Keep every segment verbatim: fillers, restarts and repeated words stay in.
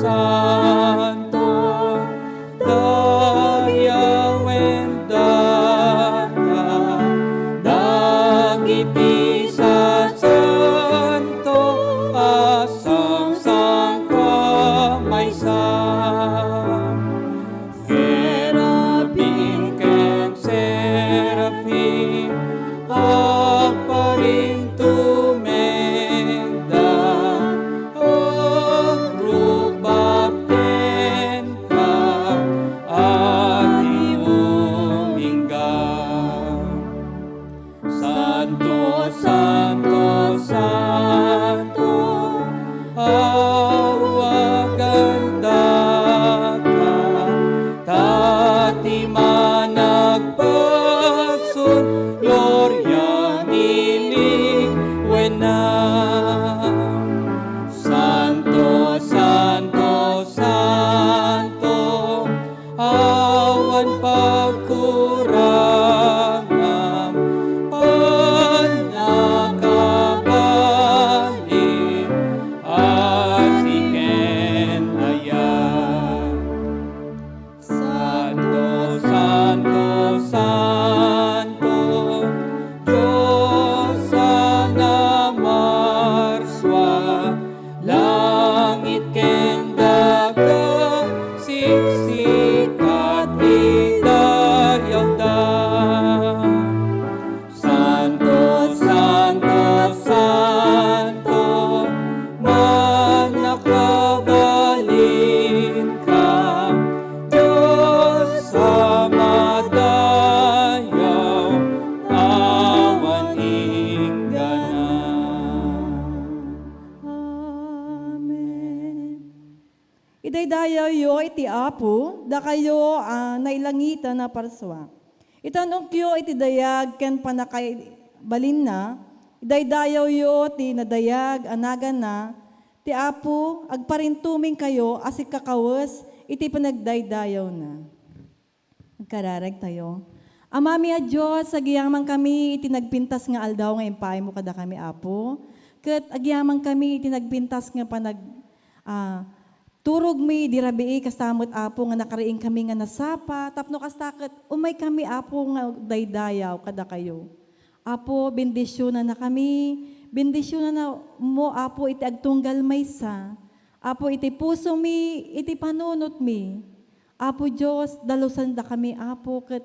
Santo, dayawen daka, dagiti sasanto a sangsangpet maysa. Kerubim ken serafim, agparintumengda, agrukbab kenka, agimumingga. Santo, santo, santo, awagan daka, ta ti Managbuson, gloria mili wenna. Santo, santo, santo, awan pagkurangan, pannakabalin, asi ken ayat. Santo, santo, santo, Dios a namarsua, langit ken daga, siksikat idayawda. Santo, santo, santo, mannakabalinka, Dios a madayaw, awan inggana. Amen. Idaydayawyo iti Apo, dakayo a nailangitan a parsua. Itan-okyo iti dayag ken pannakaibalinna, idaydayawyo ti nadayag a naganna, ti Apo, agparintumengkayo a sikkakawes iti panagdaydayawna. Agkararagtayo. Amami a Dios, agyamankami iti nagpintas nga aldaw nga impaaymo kadakami, Apo. Ket agyamankami iti nagpintas nga panag-, ah, turogmi idi rabii, kasta met, Apo, nga nakariingkami nga nasapa, tapno kasta ket umaykami, Apo, nga agdaydayaw kadakayo. Apo, bendisionannakami, bendisionannamo, Apo, iti agtunggal maysa. Apo, iti pusomi, iti panunotmi. Apo Dios, dalusandakami, Apo, ket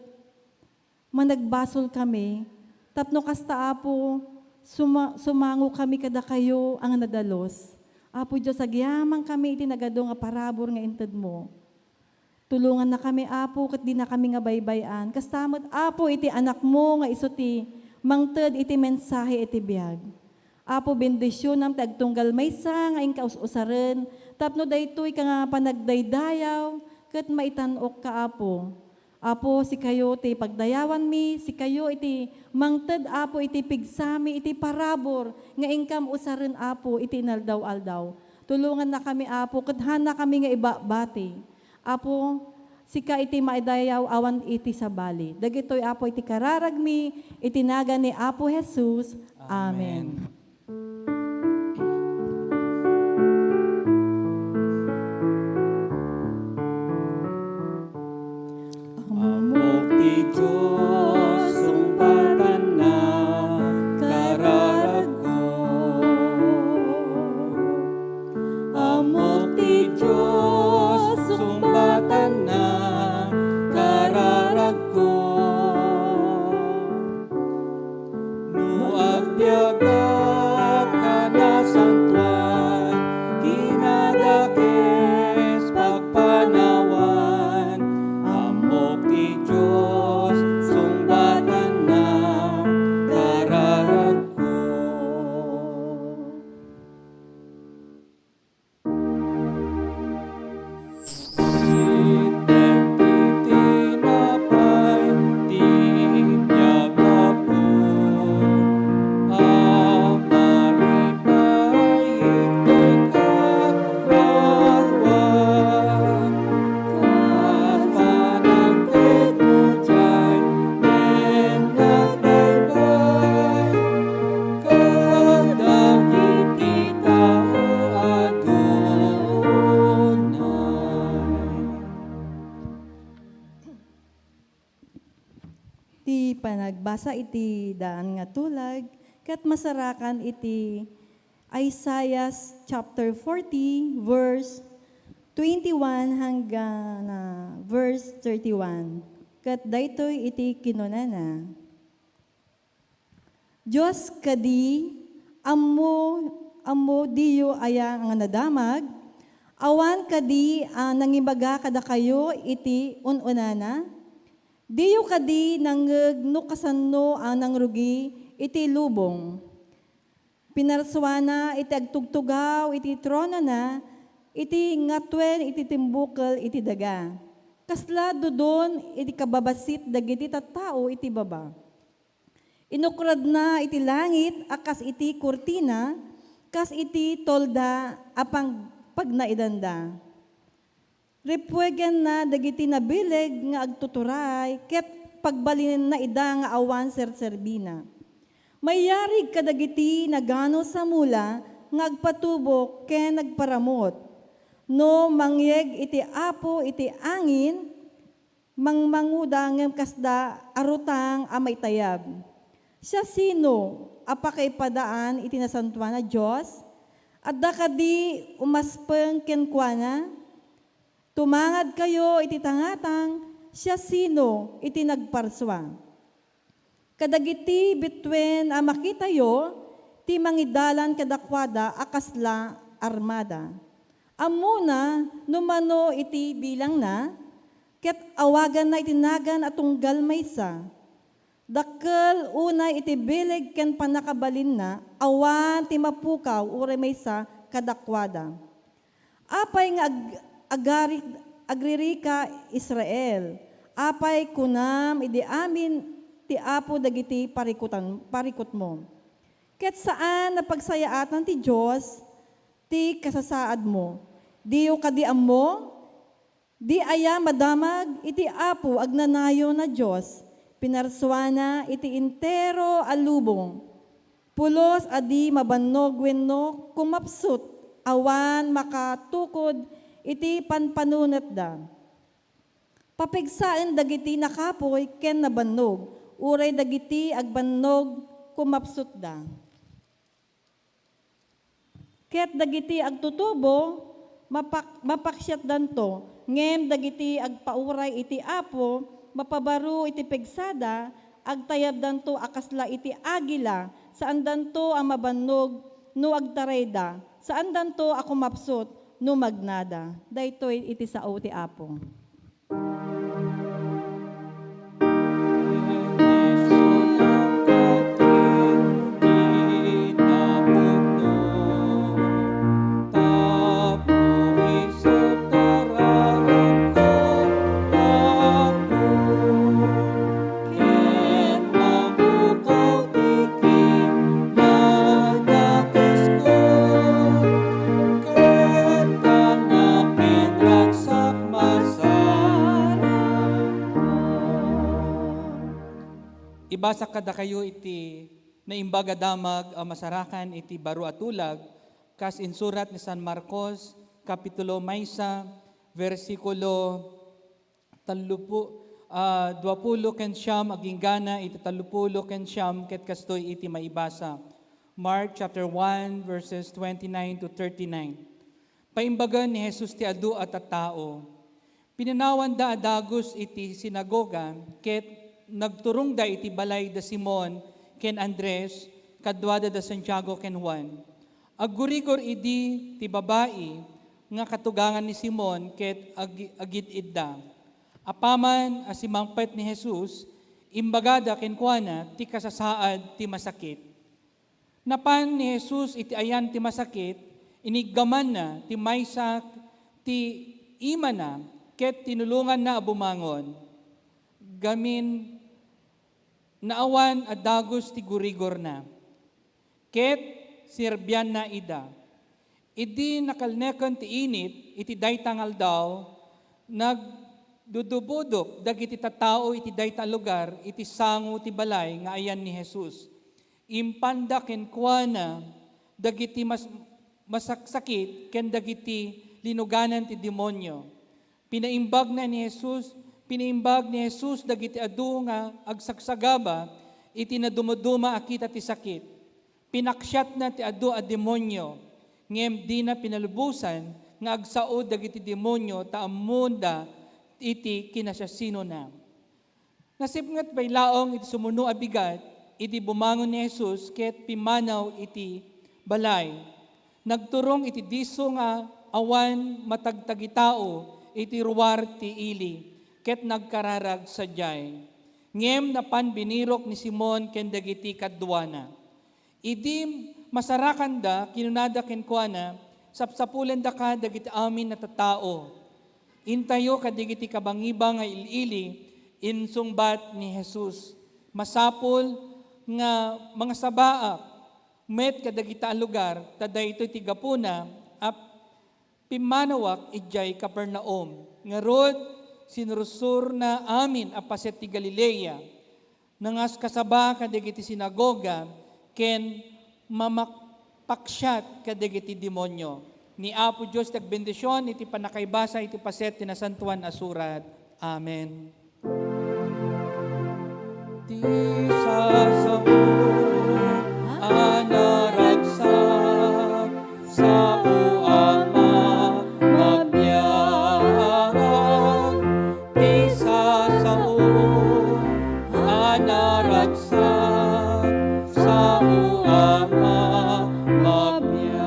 managbasolkami. Tapno kasta, Apo, suma-, sumangokami kadakayo a nga nadalus. Apo Dios, agyamankami iti nagadu nga parabur nga intedmo. Tulongannakami, Apo, ket dinakami nga baybay-an. Kasta met, Apo, iti Anakmo nga isu ti mangted iti mensahe iti biag. Apo, bendisionam ti agtunggal maysa nga inka us-usaren tapno daytoy ka nga panagdaydayaw ket maitan-okka, Apo. Apo, sikayo ti pagdayawanmi, sikayo iti mangted, Apo, iti pigsami iti parabur nga inkam usaren, Apo, iti inaldaw-aldaw. Tulongannakami, Apo, ket haannakami nga ibabati. Apo, sika iti maidayaw awan iti sabali. Dagitoy, Apo, iti kararagmi, iti nagan ni Apo Jesus. Amen. Amen. Ammok ti Dios, sungbatanna kararagko. Ammok ti Dios, sungbatanna kararagko. No agbiagan nagbasa iti daan nga tulag, ket masarakan iti Isaiah chapter forty, verse twenty-one hanggang, ah, verse thirty-one. Ket daytoy iti kinunana, Dios kadi, ammo, ammo diyo aya nga nadamag? Awan kadi a nangibaga kadakayo iti un-unana? Diyo kadi nangngeg no kasano a nangrugi iti lubong? Pinarsuana iti agtugtugaw iti tronona, iti ngatuen iti timbukel iti daga. Kasla dudon iti kababassit dagiti tattao iti baba. Inukradna iti langit a kas iti kurtina, kas iti tolda a pang-, pagnaidanda. Ripuegenna dagiti nabileg nga agtuturay, ket pagbalinenna ida nga awan serserbina. Mayarig kadagiti nagano samula nga agpatubo ken agparamut. No mangyeg iti Apo iti angin, mangmanguda ngem kasda a rutang a maitayab. Siasino a pakaipadaan iti nasantoan a Dios? Adda kadi umaspeng kenkuana? Tumangadkayo iti tangatang, siasino iti nagparsua? Kadagiti bituen a makitayo ti mangidalan kadakuada a kasla armada. Ammona no mano iti bilangna, ket awaganna iti nagan a tunggal maysa. Dakkel unay iti bileg ken pannakabalinna, awan ti mapukaw uray maysa kadakuada. Apay nga ag-, agari-, agririka, Israel? Apay kunam idi amin ti Apo dagiti parikutan-, parikutmo? Ket saan a pagsayaatan ti Dios ti kasasaadmo. Diyo kadi ammo? Di aya madamag iti Apo agnanayon a Dios? Pinarsuana iti entero a lubong. Pulos a di mabannog wenno kumapsut, awan makatukod iti panpanunotda. Papigsaen dagiti nakapuy ken nabannog, uray dagiti agbannog kumapsutda. Ket dagiti agtutubo, mapak-, mapaksiatdanto, ngem dagiti agpauray iti Apo, mapabaro iti pigsada, agtayabdanto a kasla iti agila, saandanto a mabannog no agtarayda, saandanto a kumapsut no magnada. Daytoy iti sao ti Apo. Ibasak kadakayo iti Naimbag a Damag a masarakan iti baro a tulag, kas insurat ni San Marcos, kapitulo maysa, bersikulo tallupu-, ah, duapulo ken siam agingga iti tallupulo ken siam, ket kastoy iti maibasa. Mark chapter one, verses twenty-nine to thirty-nine. Paimbagan ni Jesus ti adu a tattao. Pinanawanda a dagus iti sinagoga, ket nagturongda iti balay da Simon ken Andres, kaduada da Santiago ken Juan. Aggurigor idi ti babai nga katugangan ni Simon ket ag-, agid-idda. Apaman a simangpet ni Jesus, imbagada kenkuana ti kasasaad ti masakit. Napan ni Jesus iti ayan ti masakit, iniggamanna ti maysa ti imana ket tinulonganna a bumangon. Gamin, naawan a dagus ti gurigorna, ket sinerbianna ida. Idi nakalneken ti init iti dayta nga aldaw, nagdudubudok dagiti tattao iti dayta a lugar iti sango ti balay nga ayan ni Jesus. Impanda kenkuana dagiti mas-, masaksakit ken dagiti linuganan ti demonio. Pinaimbagna ni Jesus Pinimbag ni Jesus dagiti adu nga agsagsagaba iti nadumoduma a kita ti sakit. Pinaksiatna ti adu a demonio, ngem dina pinalubosan nga agsao dagiti demonio ta ammoda iti kinasiasinona. Nasipnget pay laeng iti sumuno a bigat, idi bumangon ni Jesus ket pimmanaw iti balay. Nagturong iti disso nga awan matagtagitao iti ruar ti ili, ket nagkararag sadiay. Ngem napan binirok ni Simon ken dagiti kaduana. Idi masarakanda, kinunada kenkuana, "Sapsapulendaka dagiti amin a tattao." "Intayo kadagiti kabangibang nga il-ili," insungbat ni Jesus. "Masapul nga mangasabaak met kadagita a lugar, ta daytoy ti gapuna a pimmanawak idiay Capernaum." Ngarud, sinursurna amin a paset ti Galilea. Nangaskasaba kadagiti sinagoga ken mamakpaksiat kadagiti demonio. Ni Apo Dios ti agbendision iti pannakaibasa iti paset ti Nasantoan a Surat. Amen. Ti sasao a naragsak, sao a ma-, mabiag. Ti sasao a naragsak, sao a ma-, mabiag.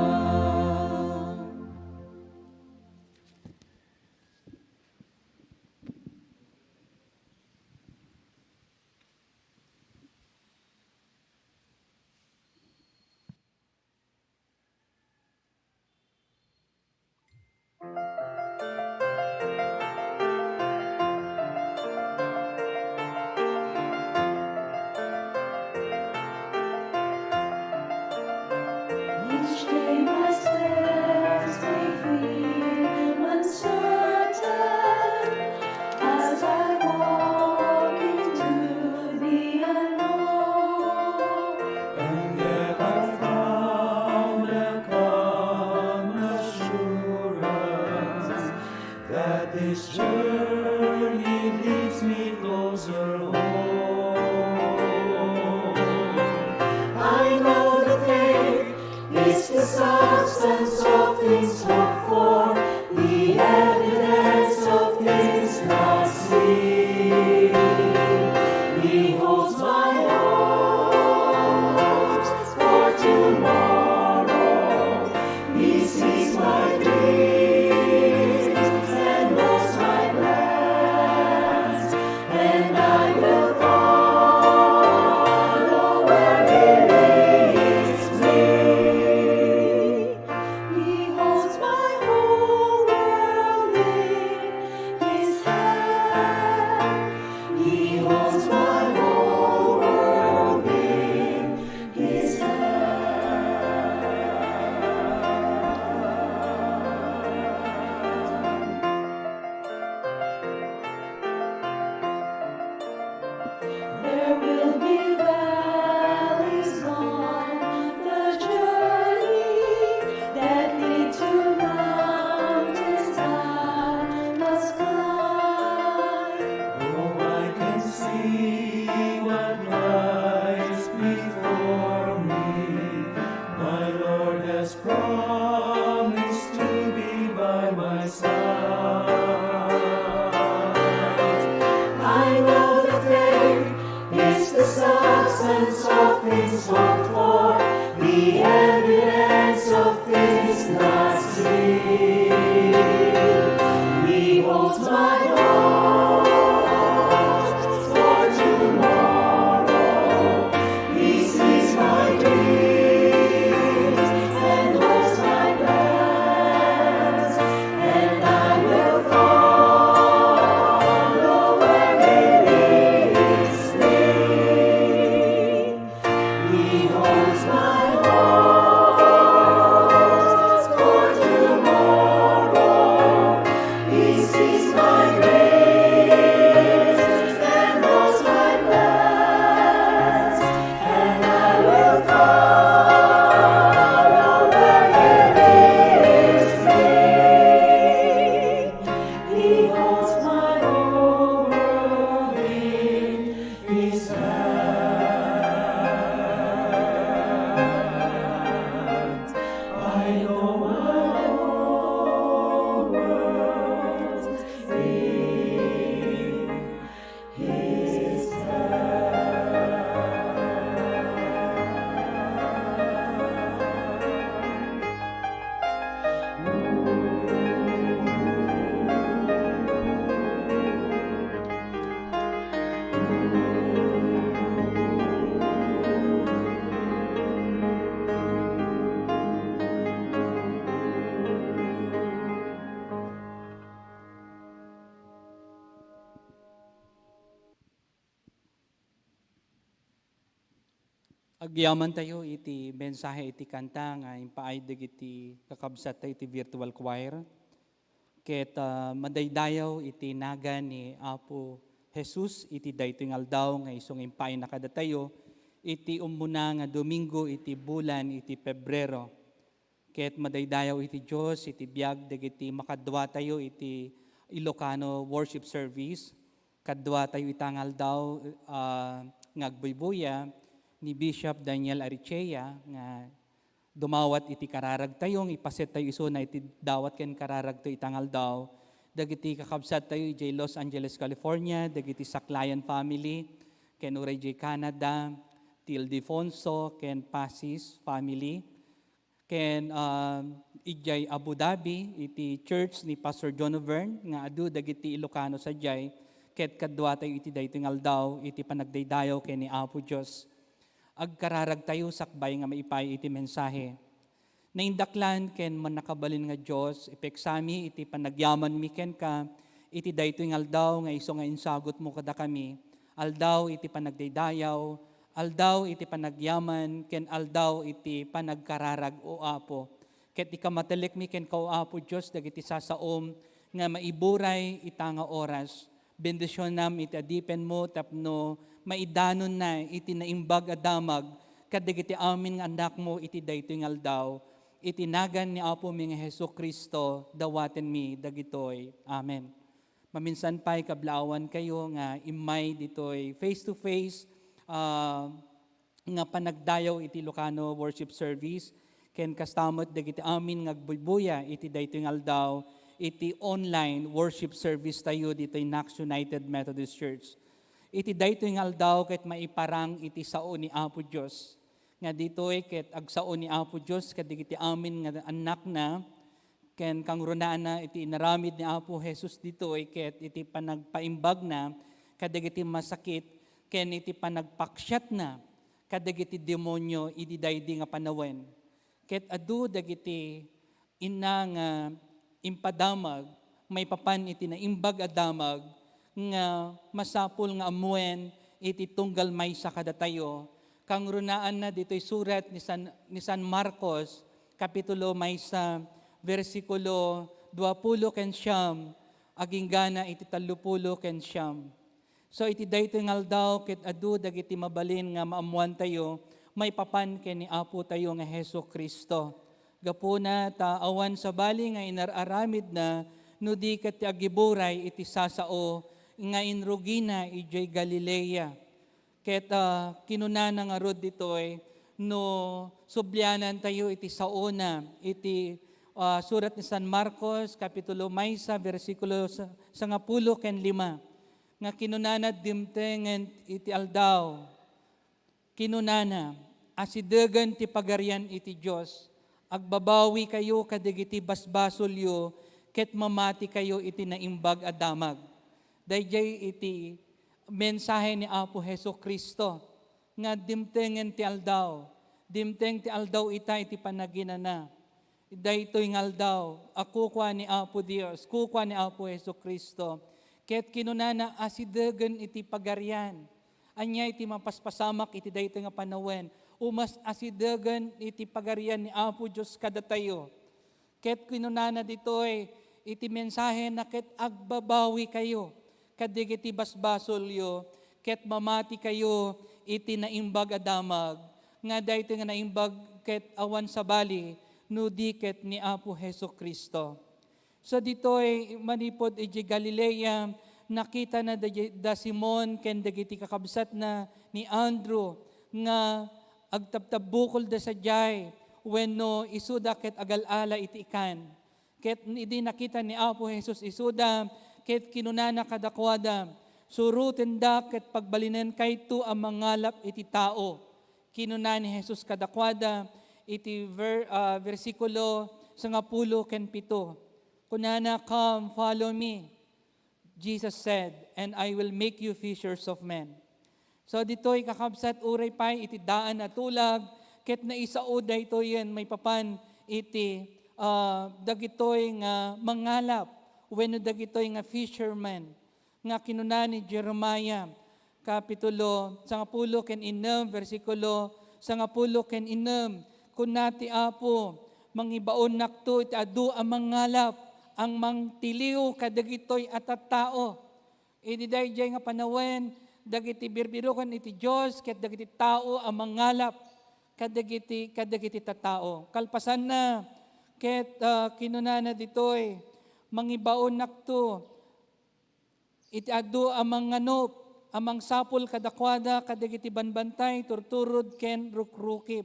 Each day my steps may feel uncertain as I walk into the unknown. And yet I found a calm assurance that this journey leads me closer home. I know that faith is the substance of things hoped for, the evidence of things not seen. He holds my hopes for tomorrow. He sees my dreams and knows my plans, and I will follow where He leads me. He holds my whole world in His hand. He holds my whole world in His hand. There will be valleys on the journey that lead to mountains I must climb. Oh, I can see what lies before me. My Lord has promised to be by my side. I know that faith is the substance of things hoped for, the evidence of things not seen. He holds my hopes for tomorrow. He sees my dreams and knows my plans, and I will follow where He leads me. He holds my hopes for tomorrow. He sees my Agyamantayo iti mensahe iti kanta nga impaay dagiti kakabsattayo iti virtual choir. Ket, ah, madaydayaw iti nagan ni Apo Jesus iti daytoy nga aldaw nga isu nga impaayna kadatayo iti ummuna nga Domingo iti bulan iti Pebrero. Ket madaydayaw iti Dios iti biag dagiti makaduatayo iti Ilocano worship service. Kaduatayo ita nga aldaw, ah, nga agbuybuya ni Bishop Daniel Arichea nga dumawat iti kararagtayo, nga ipasettayo isuna iti dawat ken kararagto ita nga aldaw. Dagiti kakabsattayo idiay Los Angeles, California, dagiti Saklayan family, ken uray idiay Canada, ti Ildefonso ken Pasis family, ken, ah, idiay Abu Dhabi, iti church ni Pastor John Overn, nga adu dagiti Ilocano sadiay, ket kaduatayo iti daytoy nga aldaw, iti panagdaydayaw ken ni Apo Dios. Agkararagtayo sakbay nga maipaay iti mensahe. Naindaklan ken mannakabalin nga Dios, ipeksami iti panagyamanmi kenka iti daytoy nga aldaw nga isu nga insagutmo kadakami, aldaw iti panagdaydayaw, aldaw iti panagyaman, ken aldaw iti panagkararag, O Apo. Ket ikamatelekmi kenka, O Apo Dios, dagiti sasaom nga maiburay ita nga oras. Bendisionam iti adipenmo tapno maidanonna iti naimbag a damag kadagiti amin nga annakmo iti daytoy nga aldaw. Iti nagan ni Apomi nga Jesu-Cristo, dawatenmi dagitoy. Amen. Maminsan pay, kablaawankayo nga immay ditoy face-to-face, ah, nga panagdayaw iti Ilocano worship service, ken kasta met dagiti amin nga agbuybuya iti daytoy nga aldaw iti online worship service tayo ditoy Knox United Methodist Church. Iti daytoy nga aldaw ket maiparang iti sao ni Apo Dios, nga ditoy ket agsao ni Apo Dios kadagiti amin nga annakna, ken kangrunaanna iti inaramid ni Apo Jesus ditoy ket iti panagpaimbagna kadagiti masakit ken iti panagpaksiatna kadagiti demonio idi daydi nga panawen. Ket adu dagiti inna nga impadamag maipapan iti naimbag a damag nga masapul nga ammuen iti tunggal maysa kadatayo. Kangrunaanna ditoy surat ni San, ni San Marcos, kapitulo maysa, bersikulo duapulo ken siam, aginggana iti tallopulo ken siam. So, iti daytoy nga aldaw, ket adu dagiti mabalin nga maammoantayo maipapan ken ni Apotayo nga Jesu-Cristo. Gapuna ta awan sabali nga inar-aramidna no di ket ti agiburay iti sasao nga inrugina idiay Galilea. Ket, ah, kinunana ngarud ditoy, no sublianantayo iti saona, iti, ah, surat ni San Marcos, kapitulo maysa, bersikulo sa-, sangapulo ken lima, nga kinunana, "Dimtengen iti aldaw." Kinunana, "Asidegen ti Pagarian iti Dios. Agbabawikayo kadagiti basbasolyo ket mamatikayo iti naimbag a damag." Daydiay iti mensahe ni Apo Jesu-Cristo nga dimtengen ti aldaw. Dimteng ti aldaw ita iti panaginana. Daytoy nga aldaw a kukua ni Apo Dios, kukua ni Apo Jesu-Cristo. Ket kinunana, "Asidegen iti Pagarian." Ania iti mapaspasamak iti daytoy nga panawen? Umas asidegen iti Pagarian ni Apo Dios kadatayo. Ket kinunana ditoy iti mensahena ket, "Agbabawikayo kadagiti basbasolyo, ket mamatikayo iti naimbag a damag." Nga daytoy nga naimbag ket awan sabali no di ket ni Apo Jesu-Cristo. So ditoy manipud idiay Galilea, nakitana da, da Simon ken dagiti kakabsatna ni Andrew nga agtabtabbukolda sadiay wenno isuda ket agal-ala iti ikan. Ket idi nakita ni Apo Jesus isuda, ket kinunana kadakuada, "Surotenda ket pagbalinenkayto a mangalap iti tao." Kinuna ni Jesus kadakuada iti ver-, ah, bersikulo sangapulo ken pito. Kunana, "Come, follow me," Jesus said, "and I will make you fishers of men." So, ditoy, kakabsat, uray pay iti daan a tulag, ket naisao daytoyen maipapan iti, ah, dagitoy nga mangalap wenno dagitoy nga fisherman nga kinuna ni Jeremiah, kapitulo sangapulo ken innem, bersikulo Sangapulo ken innem, kuna ti Apo, "Mangibaonnakto iti adu a mangngalap, a mangtiliw kadagitoy a tattao." Idi daydiay nga panawen, dagiti birbiroken iti Dios ket dagiti tao a mangngalap kadagiti, kadagiti tattao. Kalpasanna, ket, ah, kinunana ditoy, "Mangibaonnakto iti adu a manganup a mangsapul kadakuada kadagiti banbantay, turturod ken rukrukib."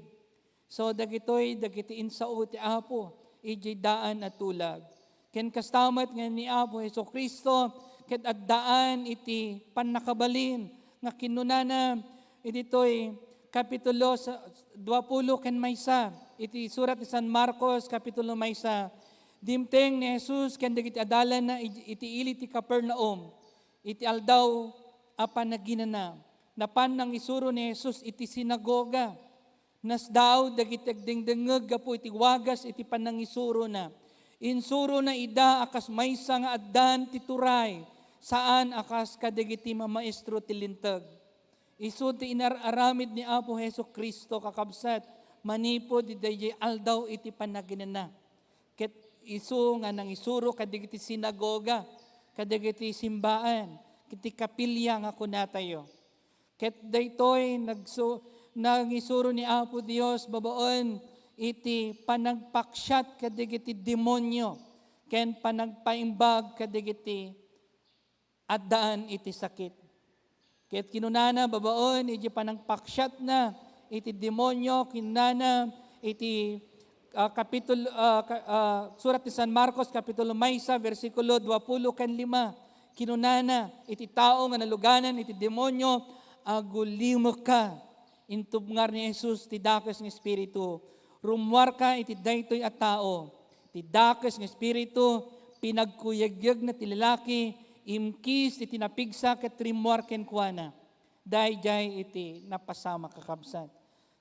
So, dagitoy dagiti insao ti Apo idiay daan a tulag. Ken kasta met nga ni Apo Jesu-Cristo, ket addaan iti pannakabalin nga kinunana, iti ditoy kapitulo sa, duapulo ken maysa, iti surat ni San Marcos, kapitulo maysa, dimteng ni Jesus ken dagiti adalanna iti ili ti Capernaum, iti aldaw a panaginana. Napan nangisuro ni Jesus iti sinagoga. Nasdaaw dagiti agdengdengngeg gapu iti wagas iti panangisurona. Insurona ida a kas maysa nga addan ti turay, saan a kas kadagiti mamaestro ti Linteg. Isu ti inar-aramid ni Apo Jesu-Cristo, kakabsat, manipud daydiay aldaw iti panaginana. Ket isu nga nangisuro kadagiti sinagoga, kadagiti simbaan, iti kapilya nga kunatayo. Ket daytoy nagsu-, nangisuro ni Apo Dios babaen iti panagpaksiat kadagiti demonio ken panagpaimbag kadagiti addaan iti sakit. Ket kinunana babaen iti panangpaksiatna iti demonio, kinunana iti, ah, kapitul-, ah, ka-, ah, surat ni San Marcos, kapitulo maysa, bersikulo duapulo ken lima. Kinunana iti tao nga naluganan iti demonio, "Agulimekka." Intubngar ni Jesus ti dakes nga espiritu, "Rummuarka iti daytoy a tao." Ti dakes nga espiritu, pinagkuyegyegna ti lalaki, imkis iti napigsa ket rimmuar kenkuana. Daydiay iti napasamak, kakabsat.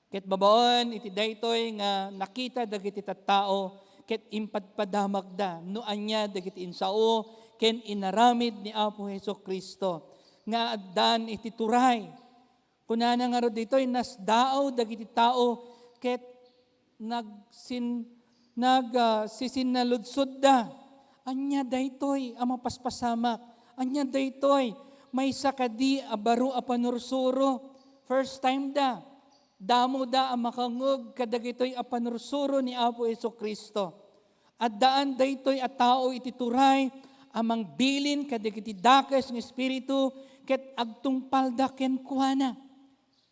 Ket babaen iti daytoy nga nakita dagiti tattao, ket impadpadamagda no ania dagiti insao ken inaramid ni Apo Jesu-Cristo nga addan iti turay. Kunana ngarud ditoy, nasdaaw dagiti tao ket nagsin-, nag-, ah, sisinnaludsodda, "Ania daytoy a mapaspasamak? Ania daytoy? Maysa kadi a baro a panursuro?" First time da. Damoda a makangngeg kadagitoy a panursuro ni Apo Jesu-Cristo. Addaan daytoy a tao iti turay a mangbilin kadagiti dakes nga espiritu ket agtungpalda kenkuana.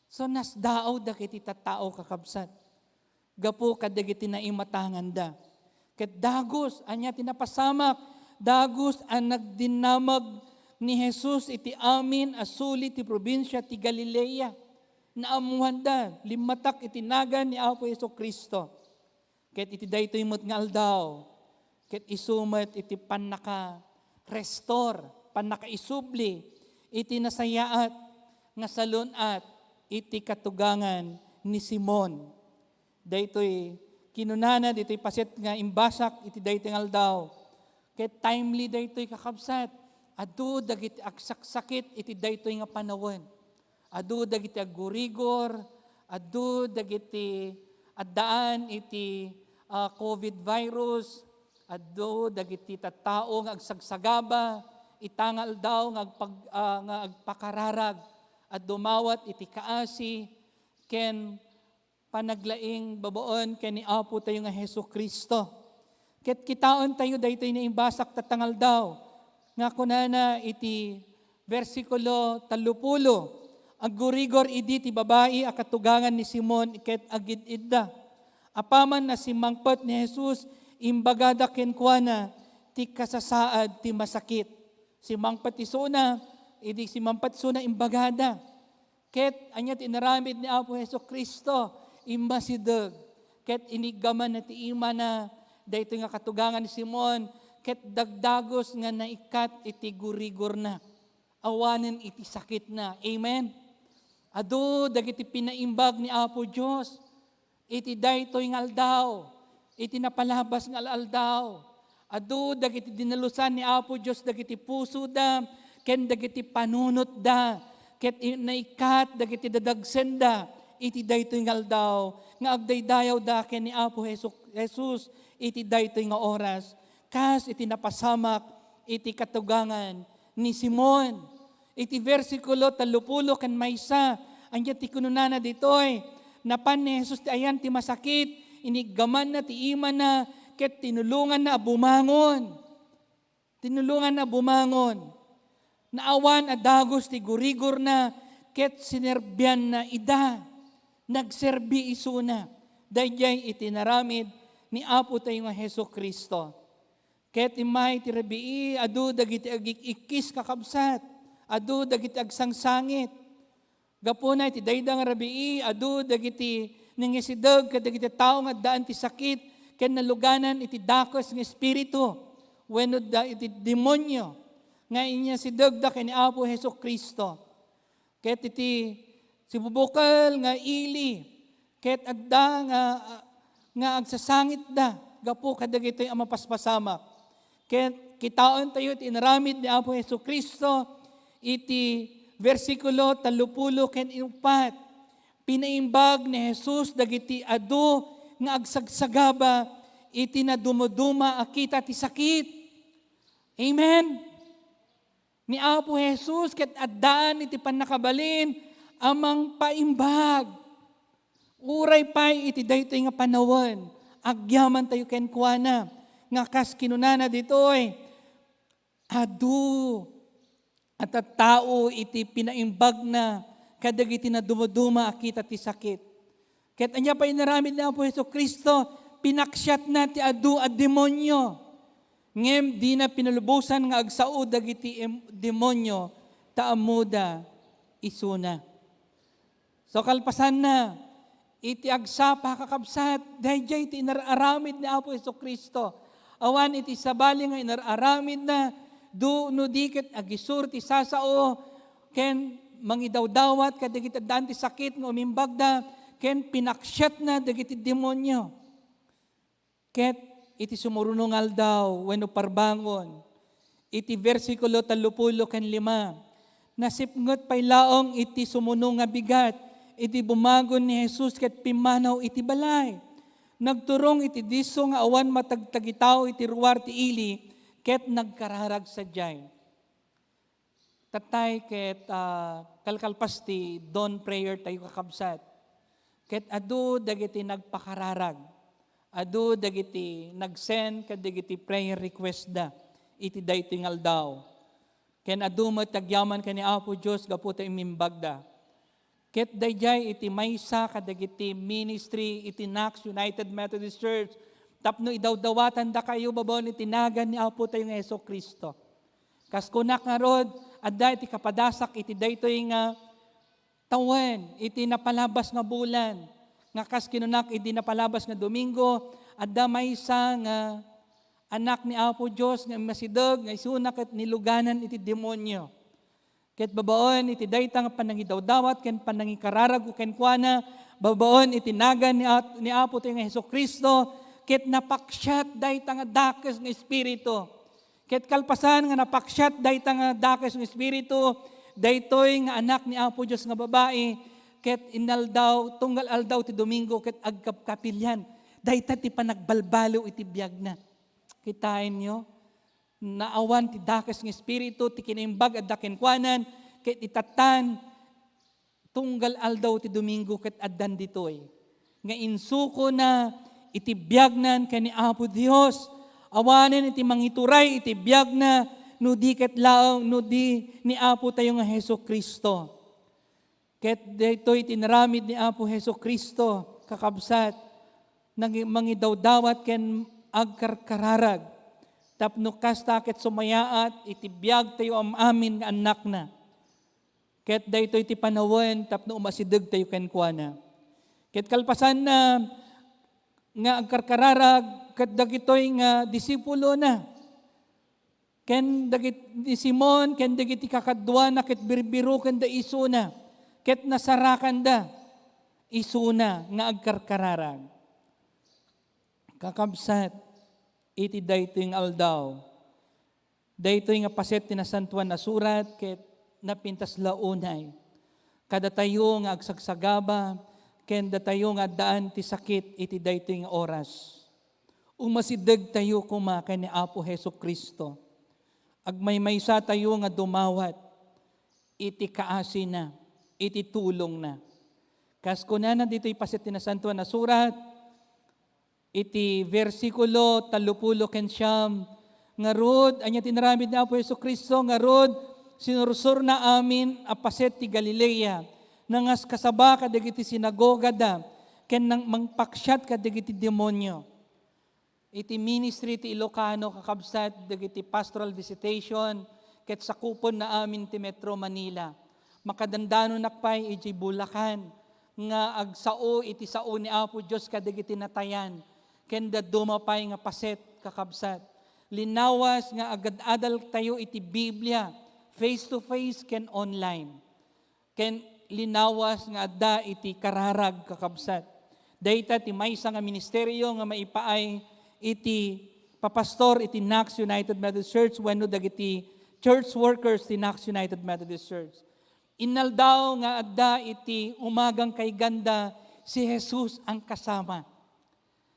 So, nasdaaw dagiti tattao, kakabsat, gapu kadagiti naimatanganda. Ket dagus, ania ti napasamak? Dagus a nagdinamag ni Jesus iti amin a suli ti probinsia ti Galilea. Naammoanda, limmatak iti nagan ni Apo Jesu-Cristo. Ket iti daytoy met nga aldaw, ket isu met iti pannaka-restore, pannakaisubli iti nasayaat nga salun-at iti katugangan ni Simon. Daytoy kinunana, ditoy paset nga imbasak iti daytoy nga aldaw. Ket timely daytoy, kakabsat. Adu dagiti agsaksakit iti daytoy nga panawen. Adu dagiti aggurigor, adu dagiti addaan iti, ah, covid virus, adu dagiti tattao nga agsagsagaba ita nga aldaw nga agpag-, ah, nga agpakararag, a dumawat iti kaasi ken panaglaing babaen ken ni Apo tayo nga Jesu-Cristo. Ket kitaentayo daytoy nga imbasak tatta nga aldaw nga kunana iti bersikulo tallopulo, "Aggurigor idi ti babai a katugangan ni Simon ket agid-idda. Apaman a simmangpet ni Jesus, imbagada kenkuana ti kasasaad ti masakit." Simmangpet isuna, idi simmangpet isuna, imbagada. Ket ania ti inaramid ni Apo Jesu-Cristo? Immasideg. Ket iniggamanna ti imana daytoy nga katugangan ni Simon, ket dagdagus nga naikkat iti gurigorna. Awanen iti sakitna. Amen? Adu dagiti pinaimbag ni Apo Dios iti daytoy nga aldaw, iti napalabas nga al-aldaw. Adu dagiti dinalusan ni Apo Dios dagiti pusoda ken dagiti panunotda, ket i-, naikkat dagiti dadagsenda iti daytoy nga aldaw nga agdaydayawda ken ni Apo Jesu-, Jesus iti daytoy nga oras, kas iti napasamak iti katugangan ni Simon. Iti bersikulo tallopulo ken maysa, ania ti kunana ditoy? Napan ni Jesus ti ayan ti masakit, iniggamanna ti imana, ket tinulonganna a bumangon. Tinulonganna a bumangon. Naawan a dagus ti gurigorna, ket sinerbianna ida. Nagserbi isuna. Daydiay iti inaramid ni Apo tayo nga Jesu-Cristo. Ket immay ti rabii, adu dagiti agik-ikkis, kakabsat, adu dagiti agsangsangit. Gapuna iti dayda nga rabii, adu dagiti nangisideg kadagiti tao nga addaan ti sakit ken naluganan iti dakes nga espiritu wenno da-, iti demonio nga inyasidegda ken ni Apo Jesu-Cristo. Ket iti sibubukel nga ili, ket adda nga, nga agsasangitda gapu kadagitoy a mapaspasamak. Ket kitaentayo ti inaramid ni Apo Jesu-Cristo iti bersikulo tallopulo ken uppat. Pinaimbag ni Jesus dagiti adu nga agsagsagaba iti nadumoduma a kita ti sakit. Amen? Ni Apo Jesus ket addaan iti pannakabalin a mangpaimbag. Uray pay iti daytoy nga panawen, agyamantayo kenkuana, nga kas kinunana ditoy, adu a tattao iti pinaimbagna kadagiti nadumoduma a kita ti sakit. Ket ania pay inaramid ni Apo Jesu-Cristo? Pinaksiatna ti adu a demonio. Ngem dina pinalubbosan nga agsao dagiti em-, demonio ta ammoda isuna. So, kalpasanna, iti agsapa, kakabsat, daydiay ti inar-aramid ni Apo Jesu-Cristo. Awan iti sabali nga inar-aramidna, du-, no di ket agisur ti sasao, ken mangidawdawat kadagiti addaan ti sakit nga umimbagda, ken pinaksiatna dagiti demonio. Ket iti sumuruno nga aldaw wenno parbangon, iti bersikulo tallopulo ken lima, nasipnget pay laeng iti sumuno nga bigat idi bumagon ni Jesus ket pimmanaw iti balay. Nagturong iti disso nga awan matagtagitao iti ruar ti ili ket nagkararag sadiay. Tatay ket, ah, kalkalpas ti dawn prayer tayo, kakabsat. Ket adu dagiti nagpakararag. Adu dagiti nag-send kadagiti prayer request da iti daytoy nga aldaw. Ken adu met ti agyaman ken ni Apo Dios gapu ta immimbagda. Ket daydiay iti maysa kadagiti ministry iti Knox United Methodist Church tapno idawdawatandakayo babaen iti nagan ni Apo tayo nga Jesu-Cristo. Kas kunak ngarud, adda iti kapadasak iti daytoy nga tawen, iti napalabas nga bulan, nga kas kinunak idi napalabas nga Domingo, adda maysa nga anak ni Apo Dios nga immasideg nga isuna ket niluganan iti demonio. Ket babaen iti dayta nga panangidawdawat ken panangikararag kenkuana, babaen iti nagan ni At-, ni Apo tayo nga Jesu-Cristo, ket napaksiat dayta nga dakes nga espiritu. Ket kalpasan nga napaksiat dayta nga dakes nga espiritu, daytoy nga anak ni Apo Dios nga babai, ket inaldaw, tunggal aldaw ti Domingo, ket agkapkapilian. Dayta ti panagbalbaliw iti biagna. Kitaenyo? Naawan ti dakes nga espiritu, ti kinaimbag adda kenkuanan, ket itattan, tunggal aldaw ti Domingo ket addan ditoy nga insukona iti biagnan ken ni Apo Dios. Awanen iti mangituray iti biagna, no di ket laeng, no di ni Apo tayo nga Jesu-Cristo. Ket daytoy ti inaramid ni Apo Jesu-Cristo, kakabsat, nangi-, mangidawdawat ken agkarkararag. Tapno kasta ket sumayaat iti biag tayo am-amin nga annakna. Ket daytoy ti panawen tapno umasideg tayo kenkuana. Ket kalpasanna nga agkarkararag ket dagitoy nga disipulona, ken dagit-, ni Simon, ken dagiti kakaduana, ket birbirokenda isuna, ket nasarakanda isuna nga agkarkararag. Kakabsat, iti daytoy nga aldaw, daytoy nga paset ti Nasantoan a Surat ket napintas la unay kadatayo nga agsagsagaba ken datayo nga addaan ti sakit iti daytoy nga oras. Umasidegtayo koma ken ni Apo Jesu-Cristo. Agmaymaysatayo nga dumawat iti kaasina, iti tulongna. Kas kunana ditoy paset ti Nasantoan a Surat, iti bersikulo tallopulo ken siam, ngarud, ania ti inaramid ni Apo Jesu-Cristo? Ngarud, sinursurna amin a paset ti Galilea, nangaskasaba kadagiti sinagogada, ken nang-, mangpaksiat kadagiti demonio. Iti ministry ti Ilocano, kakabsat, dagiti pastoral visitation, ket sakupenna amin ti Metro Manila. Makadandanonak pay idiay Bulacan nga agsao iti sao ni Apo Dios kadagiti natayan, ken dadduma pay nga paset, kakabsat. Linawas nga agad-adaltayo iti Biblia, face to face ken online. Ken linawas nga adda iti kararag, kakabsat. Dayta ti maysa nga ministerio nga maipaay iti papastor iti Knox United Methodist Church wenno dagiti church workers ti Knox United Methodist Church. Inaldaw nga adda iti umagang kayganda si Jesus ang kasama.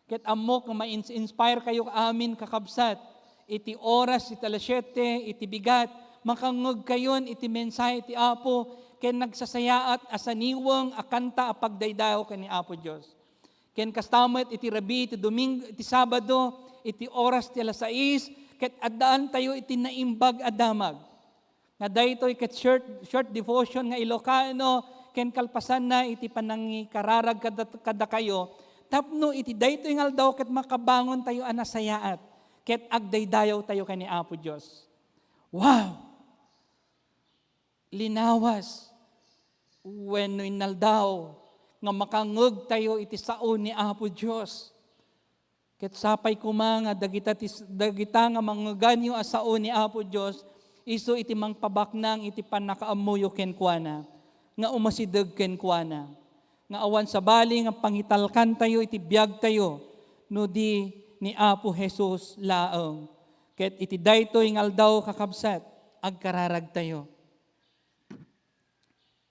Ket ammok nga ma-inspire-kayo amin, kakabsat, iti oras iti alas siete, iti bigat, makangngegkayon iti mensahe ti Apo, ken nagsasayaat a saniweng a kanta a pagdaydayaw ken ni Apo Dios. Ken kasta met iti rabii ti Domingo, iti Sabado, iti oras ti alas sais, ket addaantayo iti naimbag a damag. Nga daytoy ket short, short devotion nga Ilocano, ken kalpasanna iti panangikararag kada-, kadakayo, tapno iti daytoy nga aldaw ket makabangontayo a nasayaat, ket agdaydayawtayo ken ni Apo Dios. Wow! Linawas wenno inaldaw nga makangngegtayo iti sao ni Apo Dios. Ket sapay koma nga dagita ti, dagita nga mangngeganyo a sao ni Apo Dios, isu iti mangpabaknang iti pannakaammoyo kenkuana, nga umasideg kenkuana, nga awan sabali nga pangitalkantayo iti biagtayo no di ni Apo Jesus laeng. Ket iti daytoy nga aldaw, kakabsat, agkararagtayo.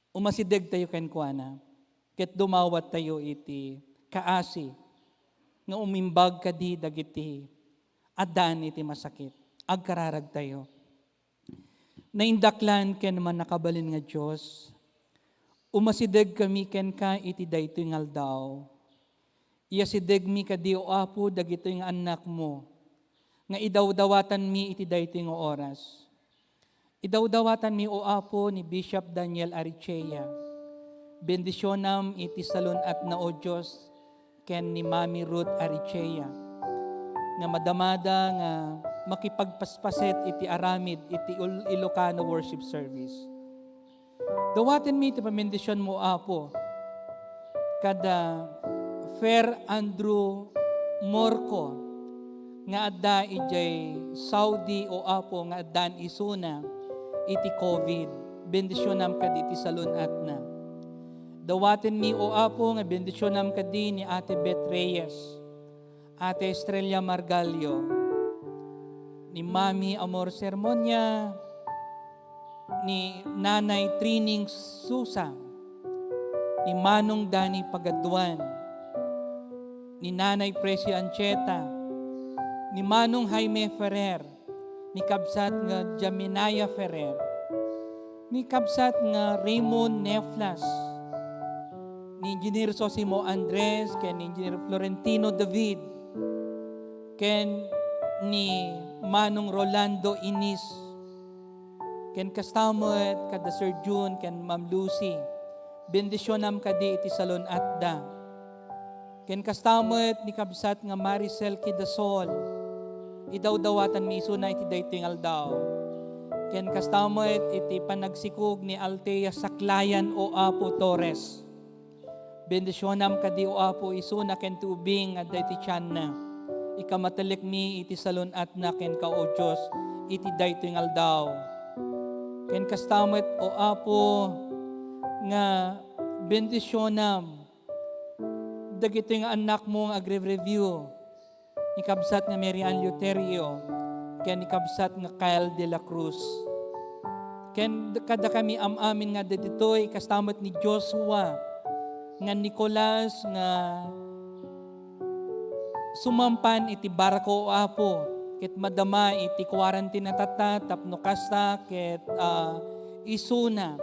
Umasidegtayo kenkuana, ket dumawattayo iti kaasi nga umimbag kadi dagiti addaan iti masakit. Agkararagtayo. Naindaklan ken mannakabalin nga Dios, umasidegkami kenka iti daytoy nga aldaw. Iyasidegmi kadi, O Apo, dagitoy nga annakmo, nga idawdawatanmi iti daytoy nga oras. Idawdawatanmi, O Apo, ni Bishop Daniel Arichea. Bendisionam iti salun-atna, O Dios, ken ni Mami Ruth Arichea, nga madamada nga makipagpaspaset iti aramid iti Ul-, Ilocano worship service. Dawatenmi ti pamendisyon mo, Apo, kada Fer Andrew Morco nga adda idiay Saudi, O Apo, nga addaan isuna iti covid. Bendisyonam kadi ti salun-atna. Dawatenmi, O Apo, nga bendisyonam kadi ni Ate Beth Reyes, Ate Estrella Margallo, ni Mami Amor Sermonia, ni Nanay Trining Susa, ni Manong Dani Pagaduan, ni Nanay Precio Ancheta, ni Manong Jaime Ferrer, ni kabsat nga Jaminaya Ferrer, ni kabsat nga Raymond Neflas, ni Engineer Sosimo Andres, ken ni Engineer Florentino David, ken ni Manong Rolando Inis, ken kasta met kada Sir Jun ken Ma'am Lucy. Bendisyonam kadi iti salun-atda. Ken kasta met ni kabsat nga Maricel Kidasol, idawdawatanmi isuna iti daytoy nga aldaw. Ken kasta met iti panagsikog ni Althea Saklayan, O Apo, Torres. Bendisyonam kadi, O Apo, isuna ken ti ubing nga adda iti tianna. Ikamatelekmi iti salun-atna kenka, O Dios, iti daytoy nga aldaw. Ken kasta met, O Apo, nga bendisyonam dagitoy nga annakmo nga agre-review, ni kabsat nga Mary Ann Luterio, ken ni kabsat nga Kyle de la Cruz. Ken kadakami am-amin nga adda ditoy, kasta met ni Joshua, nga Nicolas nga sumampan iti barko, O Apo, ket madama iti quarantine tatta tapno kasta ket, ah, isuna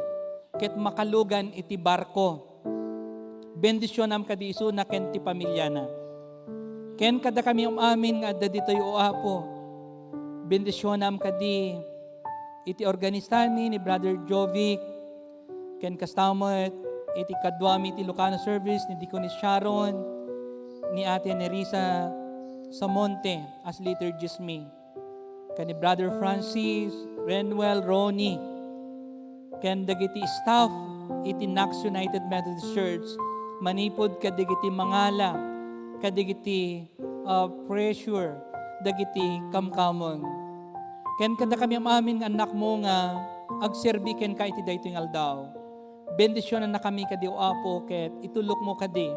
ket makalugan iti barko. Bendisionam kadi isuna ken ti pamiliana. Ken kadakami amin nga adda ditoy, O Apo, bendisionam kadi iti organistami ni Brother Jovic, ken kasta met iti kaduami iti Ilocano service ni Deaconess Sharon, ni Ate Nerissa Samonte as liturgist mi, ken ni Brother Francis, Renwell, Ronnie, ken dagiti staff iti Knox United Methodist Church, manipud kadagiti mangala, kadagiti, ah, pressure, dagiti kamkameng. Ken kadakami amin nga annakmo nga agserbi kenka iti daytoy nga aldaw. Bendisionannakami kadi, O Apo, ket itulokmo kadi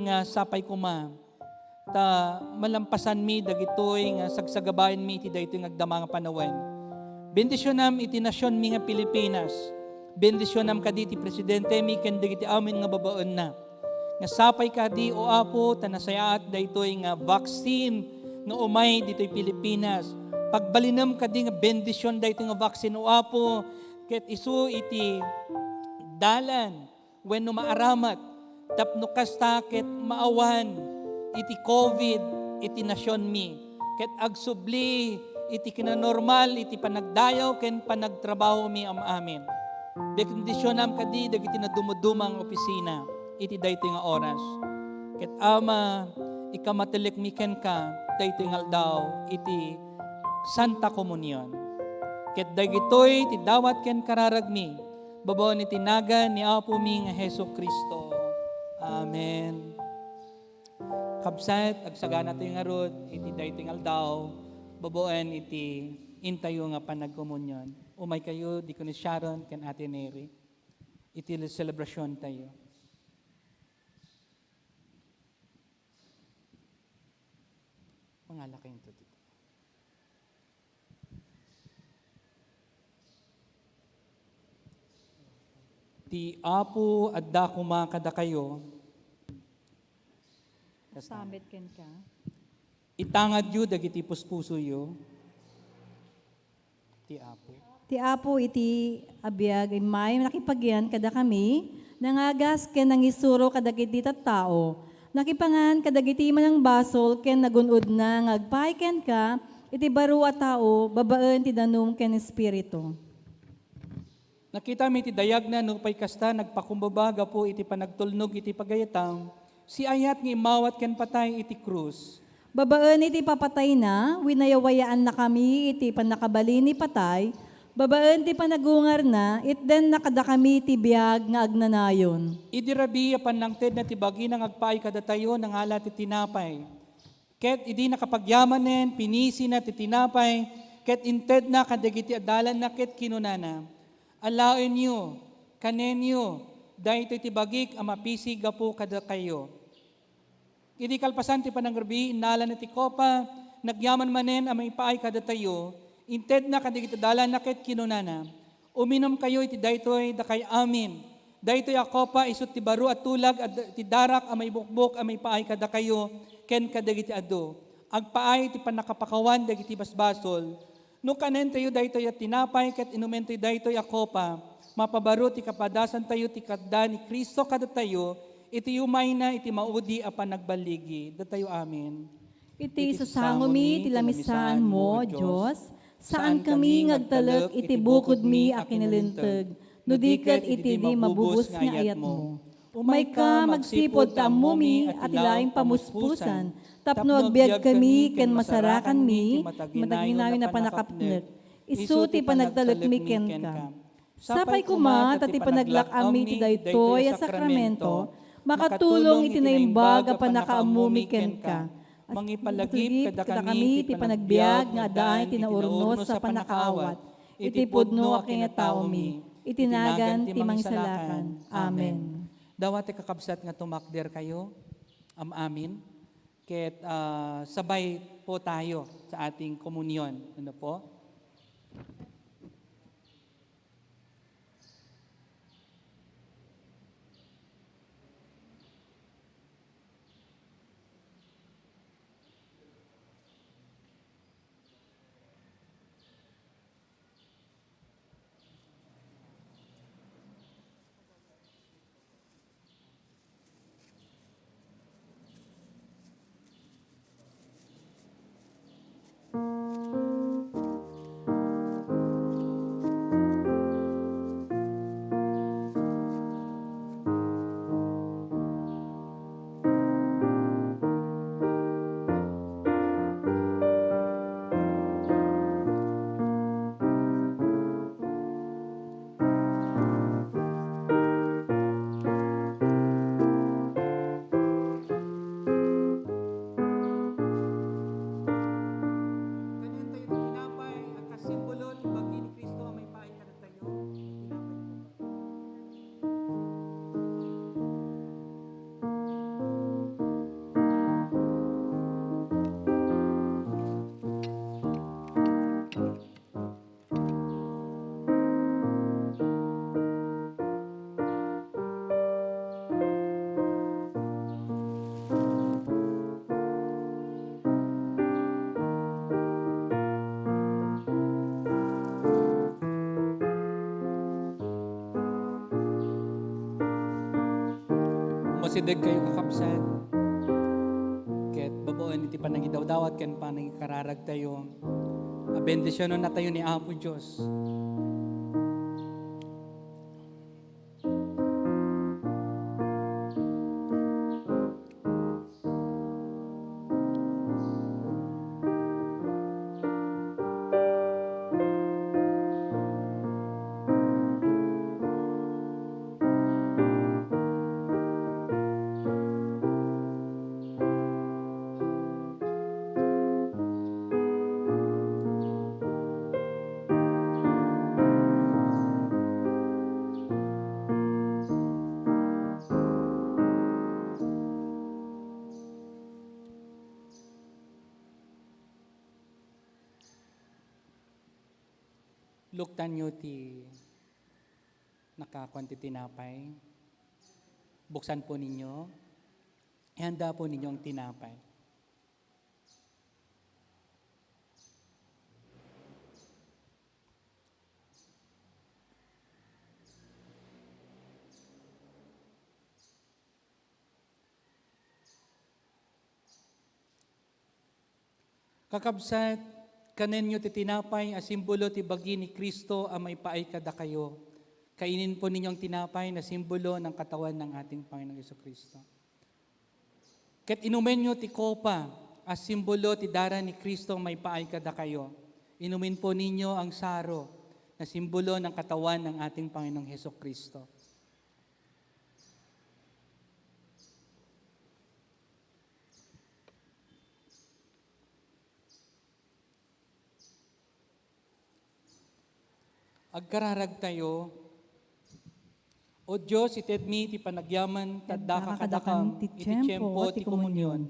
nga sapay koma ta malampasanmi dagitoy nga sagsagabaenmi iti daytoy nga agdama nga panawen. Bendisionam iti nasionmi nga Pilipinas. Bendisionam kadi ti presidentemi ken dagiti amin nga babaenna. Nga sapay kadi, O Apo, ta nasayaat daytoy nga vaccine nga umay ditoy Pilipinas. Pagbalinem kadi nga bendision daytoy nga vaccine, O Apo, ket isu iti dalan wenno maaramat tapno kasta ket maawan iti covid iti nasionmi, ket agsubli iti kinanormal iti panagdayaw ken panagtrabahomi am-amin. Bendisionam kadi dagiti nadumoduma nga opisina iti daytoy nga oras. Ket Ama, ikamatelekmi kenka daytoy nga aldaw iti Santa Komunion. Ket dagitoy ti dawat ken kararagmi babaen iti nagan ni Apomi nga Jesu-Cristo. Amen. Kabsat, agsaganatayo ngarud iti daytoy nga aldaw babaen iti intayo nga panagkomunion. Umaykayo, Deaconess Sharon ken Ate Neri, iti selebrasiontayo. Mangala kayo dito. Ti Apo adda koma kadakayo. Sabit kenka. Itangadyo dagiti puspusoyo. Ti Apo. Ti Apo iti abiag immay nakipagyan kadakami, nangagas ken nangisuro kadagiti tattao, nakipangan kadagiti manangbasol ken nagun-odna nga agpaay kenka iti baro a tao babaen ti danum ken espiritu. Nakitami ti dayagna nupay kasta nagpakumbaba gapu iti panagtulnog iti pagayatam, siayat nga immawat ken patay iti krus. Babaen iti papatayna, winayawayaannakami iti pannakabalin ni patay, babaen ti panagungarna, itdenna kadakami ti biag nga agnanayon. Idi rabii a pannangtedna ti bagina nga agpaay kadatayo, nangala ti tinapay. Ket idi nakapagyamanen, pinisina ti tinapay, ket intedna kadagiti adalanna ket kinunana, "Alaenyo, kanenyo, daytoy ti bagik a mapisi gapu kadakayo." Idi kalpasan ti panangrabii, innalana ti kopa, nagyaman manen a maipaay kadatayo, intedna kadagiti adalanna ket kinunana, "Uminumkayo iti daytoy, dakay amin. Daytoy a kopa isu ti baro a tulag a d-, ti darak a maibukbok a maipaay kadakayo ken kadagiti adu. Agpaay ti pannakapakawan dagiti basbasol." No kanentayo daytoy a tinapay ket inumentayo daytoy a kopa, mapabaro ti kapadasantayo ti kadda ni Cristo kadatayo iti umayna iti maudi a panagballigi. Datayo amin. Iti sasangomi ti lamisaanmo, Dios, saankami nga agtalek iti bukodmi a kinalinteg, no di ket iti di mabubos nga ayatmo. Umayka magsipud ta ammomi a ti laeng pamuspusan, tapno agbiagkami ken masarakanmi ti mataginayon a pannakapnek. Isu ti panagtalekmi kenka. Sapay koma ta ti panaglak-ammi iti daytoy a sakramento makatulong iti naimbag a pannakaammomi kenka. Mangipalagip kadakami ti panagbiag nga adda ti naurnos a pannakaawat iti pudno a kinataomi, iti nagan ti Mangisalakan. Amen. Dawat ti kakabsat nga tumakderkayo, am-amin, ket, ah, sabay po tayo sa ating komunyon. Ano po? Sideg kayo, kakabsat. Ket babaen iti panangidawdawat ken panangikararagtayo, a bendisionennatayo ni Apo Dios. Luktanyo ti nakakuan ti tinapay. Buksan po ninyo. Ihanda po ninyo ang tinapay. Kakabsat, kanenyo ti tinapay a simbolo ti bagi ni Cristo a maipaay kadakayo. Kainin po ninyo ang tinapay na simbolo ng katawan ng ating Panginoong Jesucristo. Ket inumenyo ti kopa a simbolo ti dara ni Cristo a maipaay kadakayo. Inumin po ninyo ang saro na simbolo ng katawan ng ating Panginoong Jesucristo. Agkararagtayo. O Dios, itedmi ti panagyaman ta addaka kadakam iti tiempo ti komunion.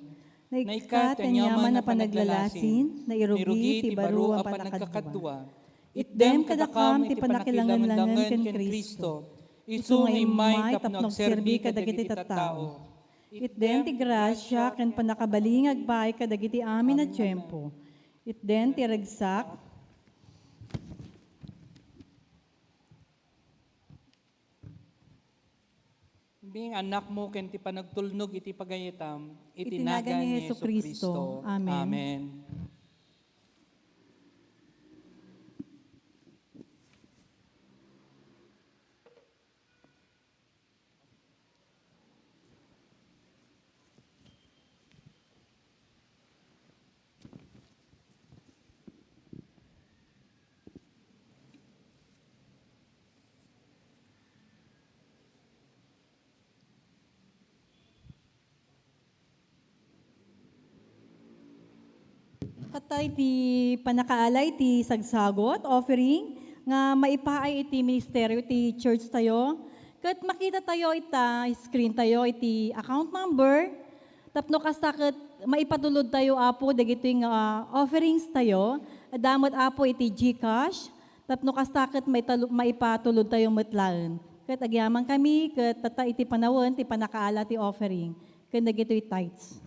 Naikkat ti aniaman a panaglalasin, nairugi ti baro a panagkakadua. Itdem kadakam ti panakilangenlangen ken Cristo, isu nga immay tapno agserbi kadagiti tattao. Itdem ti grasia ken pannakabalin nga agpaay kadagiti amin a tiempo. Itdem ti ragsak. Iti annakmo ken ti panagtulnog iti pagayatam, iti nagan ni Jesu-Cristo. Amen. Amen. Tatta iti pannakaala iti sagsagut, offering, nga maipaay iti ministerio ti church tayo. Ket makita tayo ita screen tayo iti account number. Tapno kasta ket maipatulod tayo, Apo, dagitoy nga offerings tayo. Adda met, Apo, iti GCash. Tapno kasta ket maitalu-, maipatulod tayo met laeng. Ket agyamankami, ket tatta iti panawen ti pannakaala ti offering ken dagitoy tithes.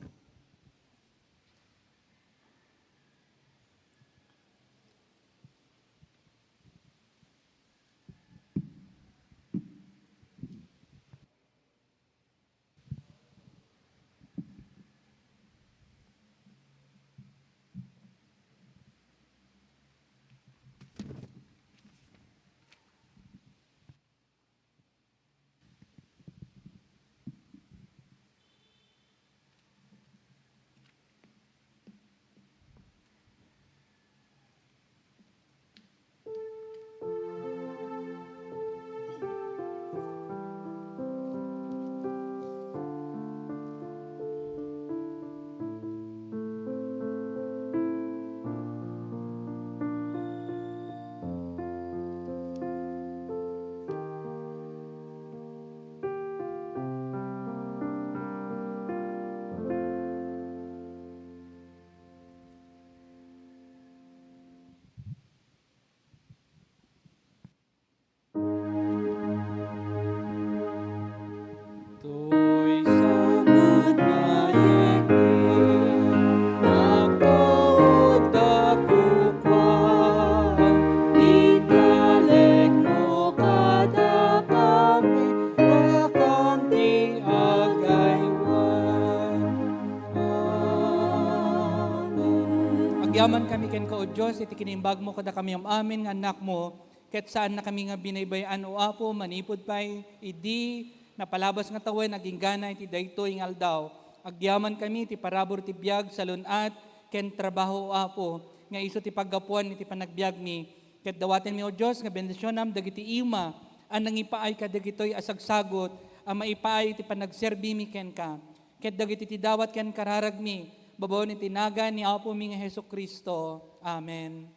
Ka, O Dios, iti kinimbagmo kadakami am-amin nga annakmo, ket saannakami nga binaybay-an, O Apo, manipud pay idi napalabas nga tawen agingga iti daytoy nga aldaw. Agyamankami iti parabur ti biag, salun-at, ken trabaho, O Apo, nga isu ti paggapuan iti panagbiagmi. Ket dawatenmi, O Dios, nga bendisionam dagiti ima a nangipaay kadagitoy a sagsagut a maipaay iti panagserbimi kenka. Ket dagiti ti dawat ken kararagmi, babaen iti nagan ni Apomi nga Jesu-Cristo. Amen.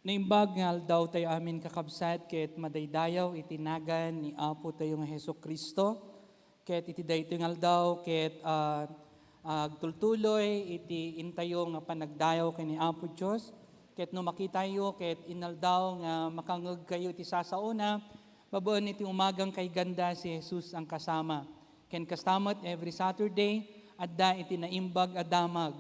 Naimbag nga aldaw tayo amin, kakabsat, ket madaydayaw iti nagan ni Apo tayo nga Jesu-Cristo. Ket iti daytoy nga aldaw, ket, ah, agtultuloy iti intayo nga panagdayaw ken ni Apo Dios. Ket no makitayo, ket inaldaw nga makangngegkayo iti sasaona, babaen iti umagang kay ganda si Jesus ang kasama. Ken kasta met, every Saturday, adda iti naimbag a damag.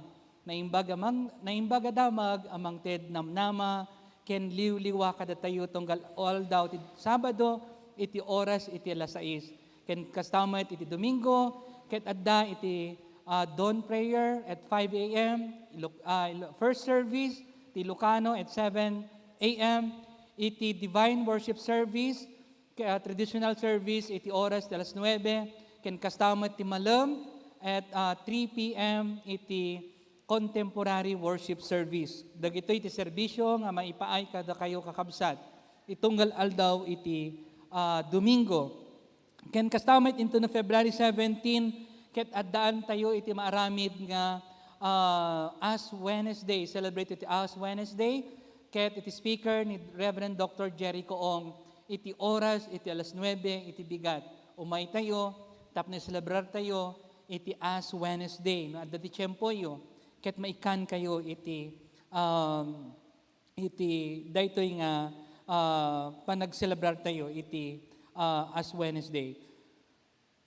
Naimbag a mang-, naimbag a damag a mangted namnama ken liwliwa kadatayo tunggal aldaw ti Sabado iti oras iti alas sais. Ken kasta met iti Domingo, ket adda iti, ah, dawn prayer at five a m, ilo-, ah, ilo-, first service ti Ilocano at seven a m, iti divine worship service, Kaya traditional service iti oras ti alas nuebe, ken kasta met ti malem at, ah, three p m iti contemporary worship service. Dagitoy ti serbisyo nga maipaay kadakayo, kakabsat, iti tunggal aldaw iti, ah, Domingo. Ken kasta met intono February seventeen, ket addaantayo iti maaramid nga, ah, Ash Wednesday, celebrate iti Ash Wednesday, ket iti speaker ni Reverend Doctor Jerry Coong, iti oras iti alas nuebe iti bigat. Umaytayo tapno iselebrartayo iti Ash Wednesday, no adda ti tiempoyo, ket maikkankayo iti, um, iti daytoy nga, ah, panagselebrartayo iti, ah, Ash Wednesday.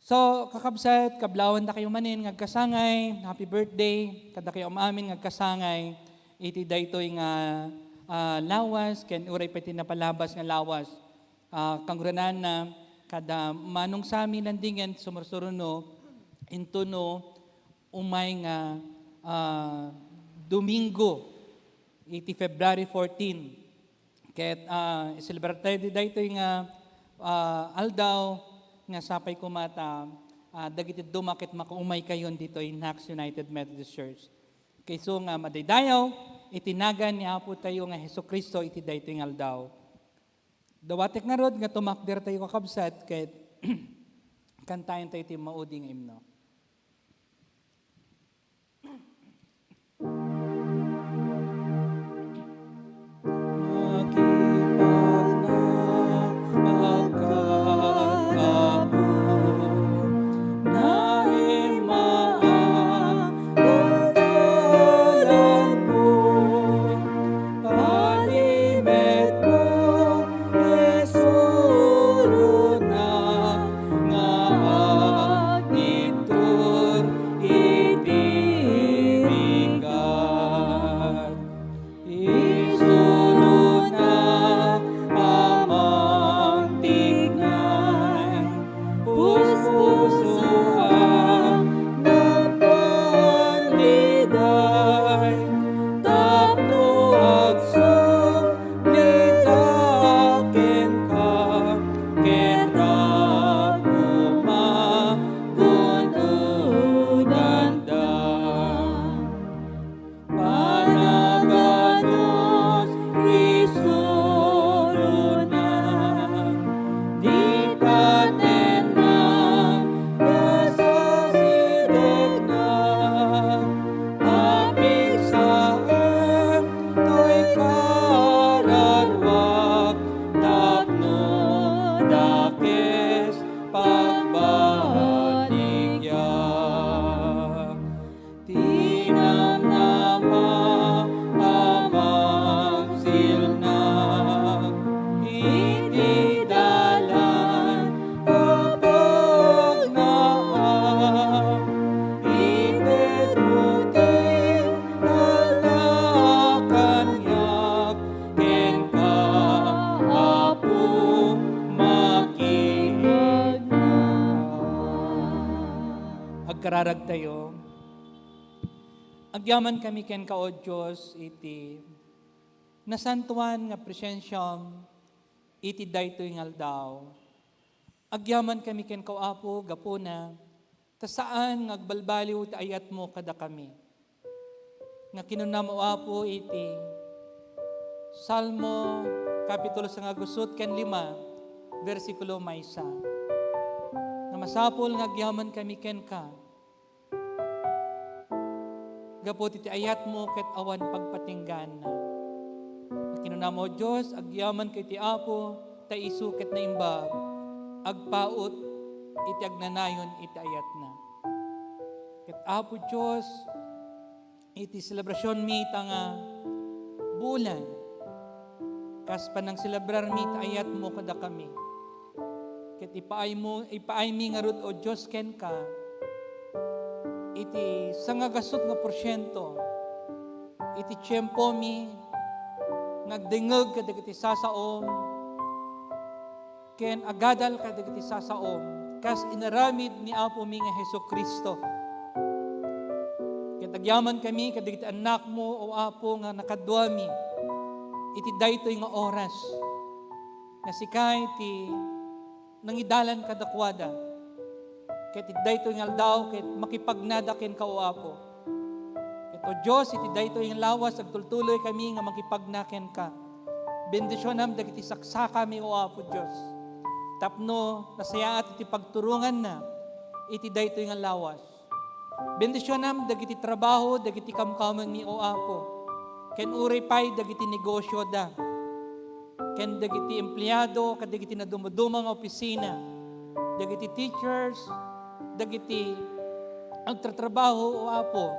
So, kakabsat, kablawandakayo manen nga agkasangay, happy birthday kadakayo am-amin nga agkasangay iti daytoy nga, ah, lawas, ken uray pay ti napalabas nga lawas. Ah, kangrunaanna, kada Manong Sammy Landingen, sumursuruno, intono umay nga, ah, Domingo, iti February fourteen. Ket, ah, iselebrartayo daytoy nga, ah, aldaw nga sapay koma ta, ah, dagiti dadduma ket makaumaykayon ditoy Knox United Methodist Church. Kayso nga madaydayaw iti nagan ni Apo tayo nga Jesu-Cristo iti daytoy nga aldaw. Dawatek ngarud nga tumakdertayo, kakabsat, ket kantaentayo ti maudi nga imno. Panimetmo, isurona nga agibtur iti bigat. Isurona a mangtignay, puspusoak nga panliday, tapno agsubli ta kenka, ket ragumak gudgudanda. Panaganus, isurona, dika tenna, kasasidegna, apigsa Aragtayo. Agyamankami kenka, O Dios, iti nasantoan nga presensiam iti daytoy nga aldaw. Agyamankami kenka, O Apo, gapuna ta saan nga agbalbaliw ti ayatmo kadakami. Nga kinunam, O Apo, iti Salmo, kapitulo sangagusut ken lima, bersikulo maysa, nga masapul nga agyamankami kenka gapu iti ayatmo ket awan pagpatinggaanna. Nga kinunam, O Dios, agyamanka iti Apo, ta isu ket naimbag, agpaut iti agnanayon iti ayatna. Ket, Apo Dios, iti selebrasionmi ita nga bulan, kas panangselebrarmi iti ayatmo kadakami. Ket ipaaymo, ipaaymi ngarud, O Dios, kenka iti sangagasut nga porsiento iti tiempomi nga agdengngeg kadagiti sasaom ken agadal kadagiti sasaom, kas inaramid ni Apomi nga Jesu-Cristo. Ket agyamankami kadagiti annakmo, O Apo, nga nakaduami iti daytoy nga oras, nga sika iti nangidalan kadakuada. Ket iti daytoy nga aldaw, ket makipagnada kenka, O Apo. Ket, O Dios, iti daytoy nga lawas, agtultuloykami nga makipagna kenka. Bendisionam dagiti saksakami, O Apo Dios, tapno nasayaat iti pagturonganna iti daytoy nga lawas. Bendisionam dagiti trabaho dagiti kamkamengmi, O Apo, ken uray pay dagiti negosioda, ken dagiti empleado kadagiti nadumoduma nga opisina, dagiti teachers, dagiti agtatrabaho, O Apo,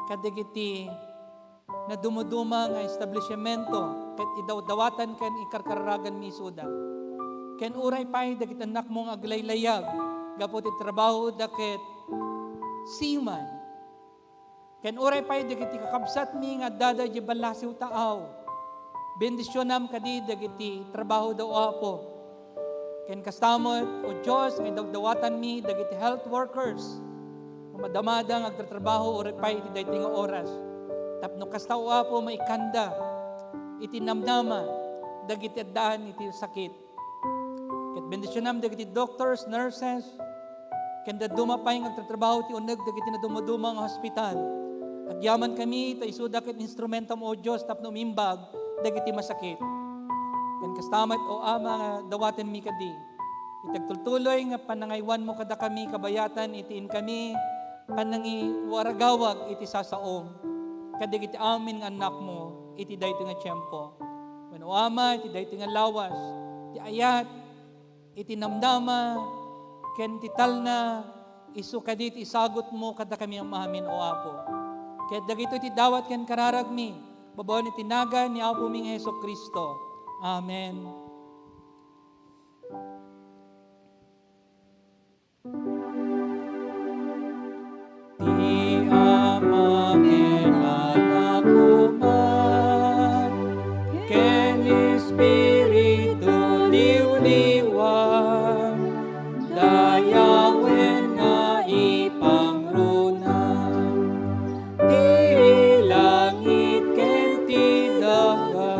kadagiti nadumoduma nga establishmento ket idawdawatan ken ikarkararaganmi isuda. Ken uray pay dagiti annakmo nga aglaylayag gapu ti trabahoda ket seaman. Ken uray pay dagiti kakabsatmi nga addada idiay ballasiw taaw. Bendisionam kadi dagiti trabahoda, O Apo. Ken kasta met, O Dios, nga idawdawatanmi dagiti health workers nga madamada nga agtatrabaho uray pay iti daytoy nga oras. Tapno kasta, O Apo, maikanda iti namnama dagiti addaan iti sakit. Ket bendisionam dagiti doctors, nurses, ken dadduma pay nga agtatrabaho ti uneg dagiti nadumoduma nga hospital. Agyamankami ta isuda ket instrumentom, O Dios, tapno umimbag dagiti masakit. Ken kasta met, O Ama, nga dawatenmi kadi iti agtultuloy nga panangaywanmo kadakami kabayatan iti inkami panangiwaragawag iti sasaom kadagiti amin nga annakmo iti daytoy nga tiempo. Wen, O Ama, iti daytoy nga lawas, ti ayat, iti namnama, ken ti talna, isu kadi ti isagutmo kadakami amin, O Apo. Ket dagitoy ti dawat ken kararagmi, babaen iti nagan ni Apomi nga Jesu-Cristo. Amen. Ti Ama ken Anak Ama, ken Espiritu Liwliwa, dayawen nga ipangruna ti langit ken ti daga.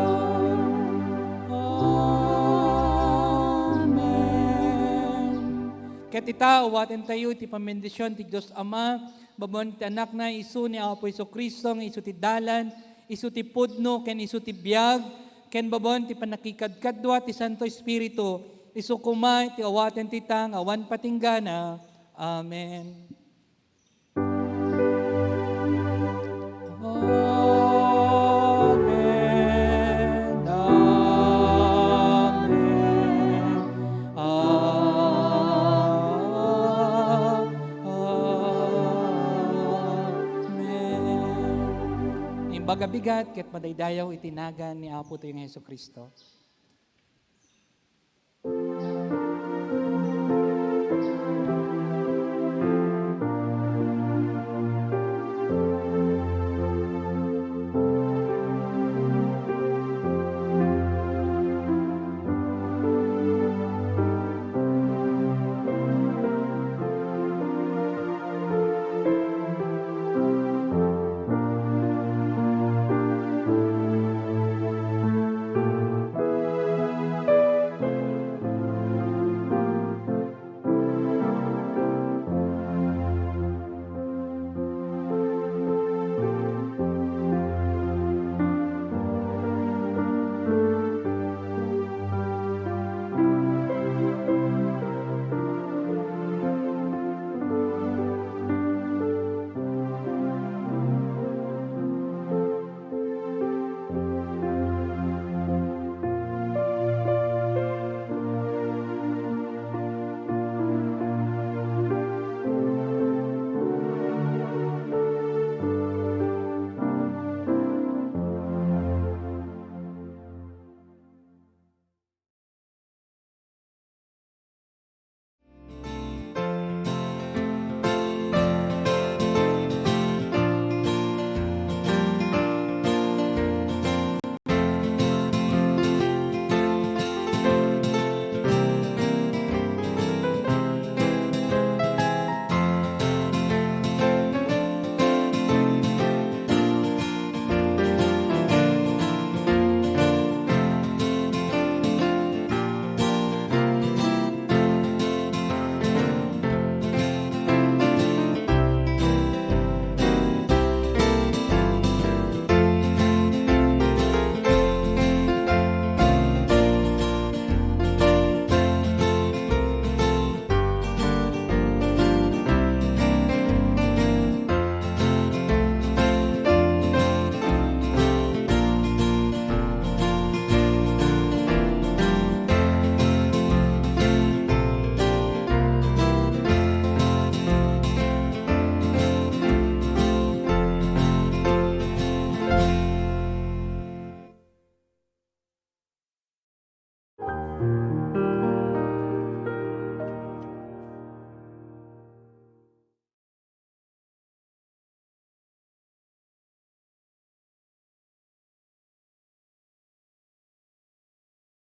Amen. Ket ita, awatentayo iti pambendision ti Dios Ama, babaen ti Anakna, isu ni Apo Jesu-Cristo, nga isu ti dalan, isu ti pudno, ken isu ti biag, ken babaen ti pannakikadkadua ti Santo Espiritu, isu koma ti awaten ti ita nga awan patinggana. Amen. Amen. Amen. Ah, amen. Imbag a bigat ket madaydayaw iti nagan ni Apotayo nga Jesu-Cristo.